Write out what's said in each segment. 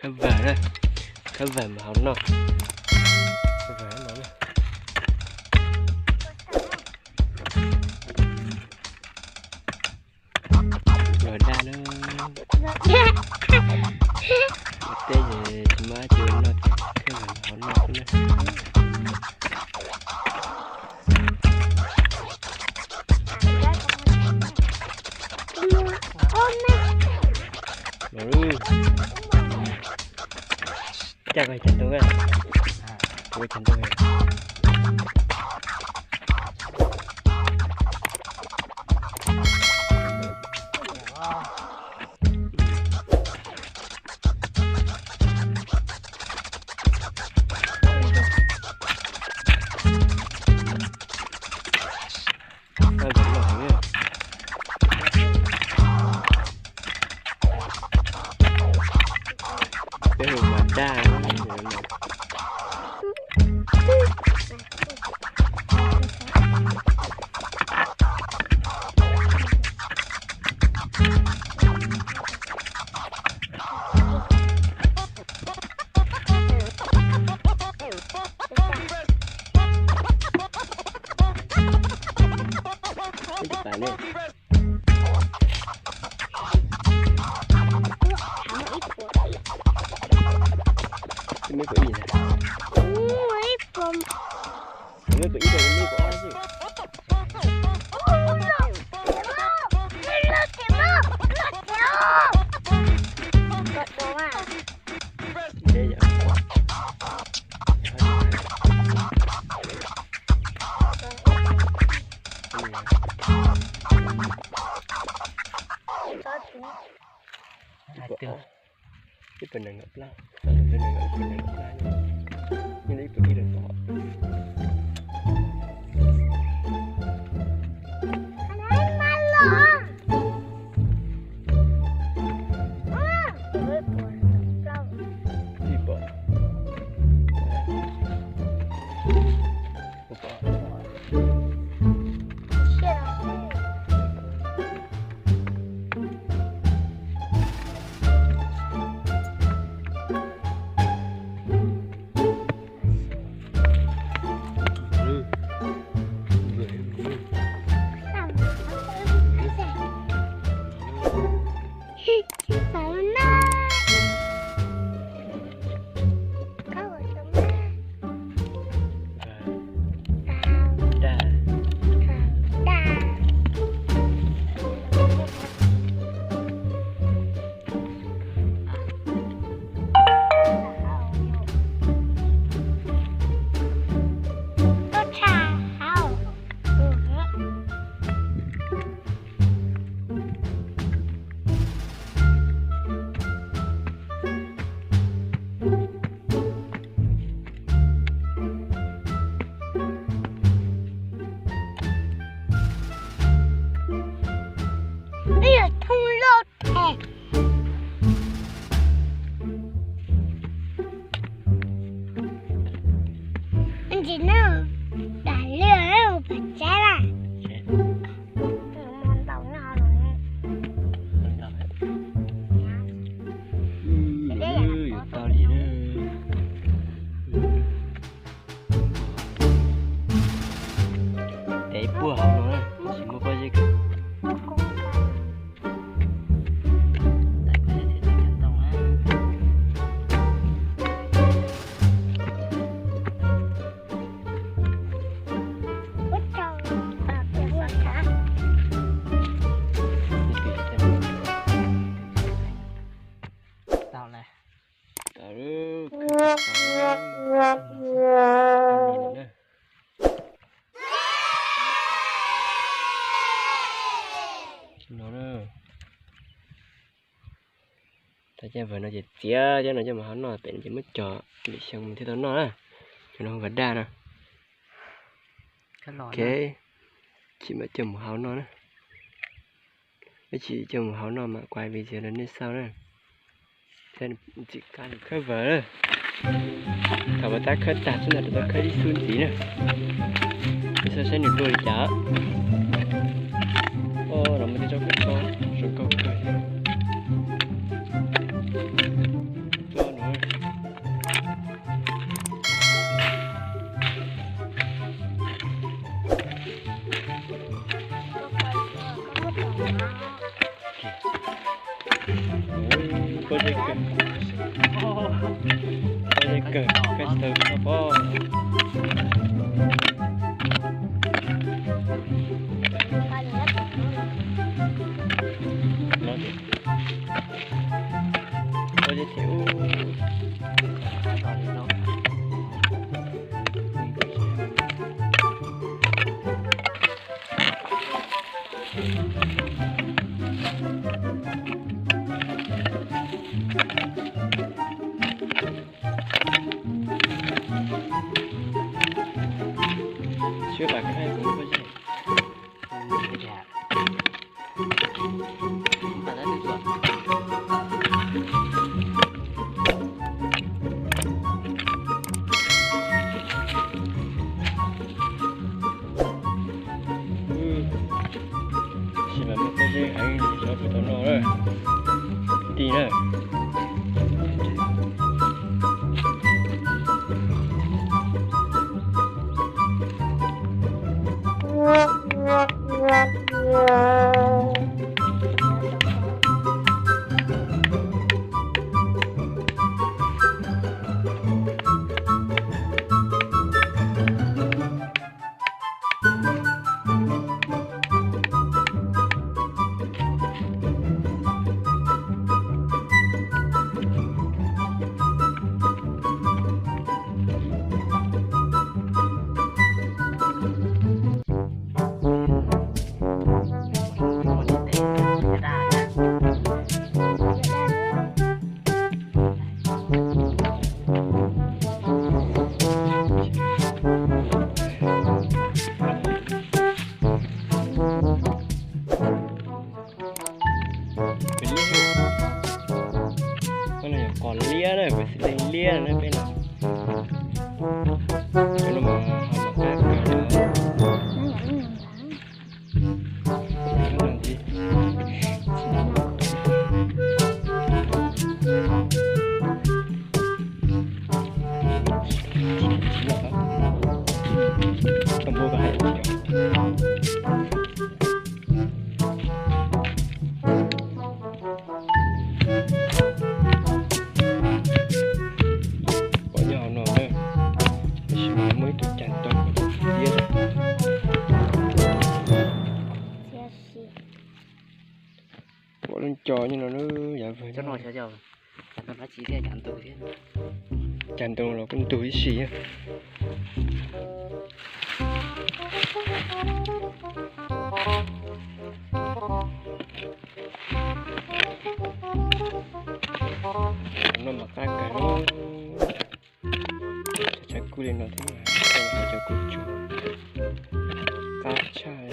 Khawb vam na, khawb vam mas hauv no. Khawb vam no na. Los daj na. Tej ces tsis muaj dab tsi ua noj ces khawb vam mas hauv no xwb na. Los, caj koj chav ntuj, kuv chav ntuj. Peb hu mas daj. Ib tug tas ne. Ib puas ib na. Ib puas ib, ib puas ob xwb. Ib puas nees nkaum plaub, ib puas nees nkaum plaub, ib puas ib lawm os. Ib puas. Ib yam thooj loj them. Ntsis no dam liaj pem tsev na. Yuav tau li na. Tev puag hauv no na, tsis muaj pob zeb kawg. Tau lawm. No na. Tau cov vawm no ces txiav cov no coj mus hau noj, pem no ces muab cog lwm xyoo thiaj tau noj na. Cov no hu vas daj no. Ok, tsis mam coj mus hau noj na. Ib chim coj mus hau noj mam kuaj video rau nej xauj na. Khawb vawm na. Thaum pas tab khawb tag xwb ntag, rau tau khawb ib xub ntxiv na. Nej xauj saib nws luaj li cas. Os, los muaj tej tsob kawg, zoo nkauj kawg thiab. Tsob no Pob zeb kawg, pob zeb kawg, koj tsis tau noj pob. Pob zeb thiab ub. Siab pam khaib kuv pob zeb. Tab sis mas muaj pob zeb heev, xyov puas tau noj na. Kwv tij na. Peb liab, koj no yog qos liab na, peb xws li liab na peb no. Cov no mas ho mam kab kawg na. Pom nyob hauv no na, tab sis mas muaj ib tug cag ntoo tiab. Pom lub co nyob no na, yav vwg. Cag ntoo los kuj ntug ib si. No mas qab kawg, tshav kub li no thiab, cov kub tsuag qab tshaj.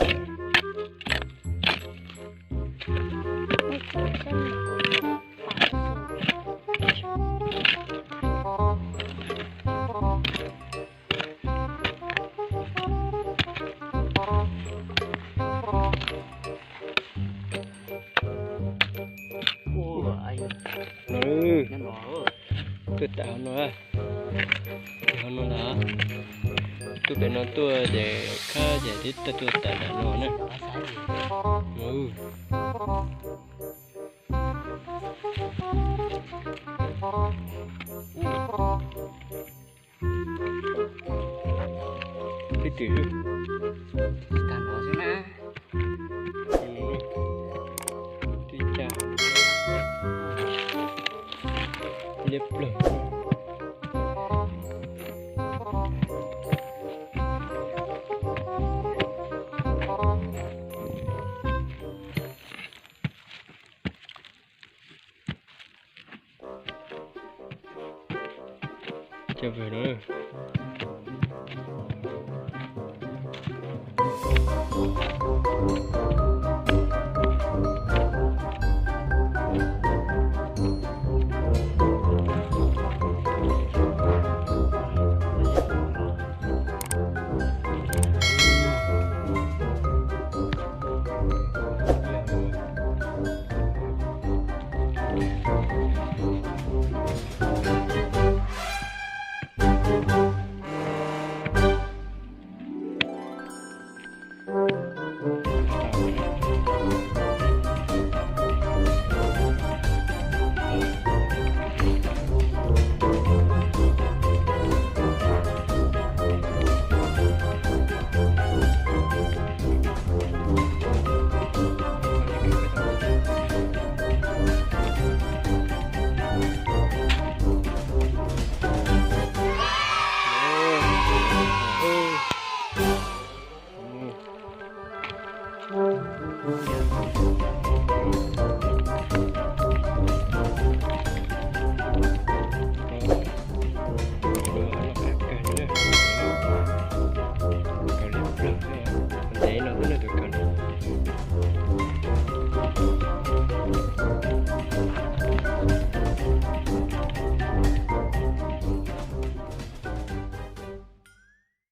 No, tuaj tawm hauv no, hauv no ntag. Tuaj pem no tuaj ces khab ces twb tuaj tawm nram no na. Twb twm tag no xwb na. Twb tag liab ploog. Cov vwg no.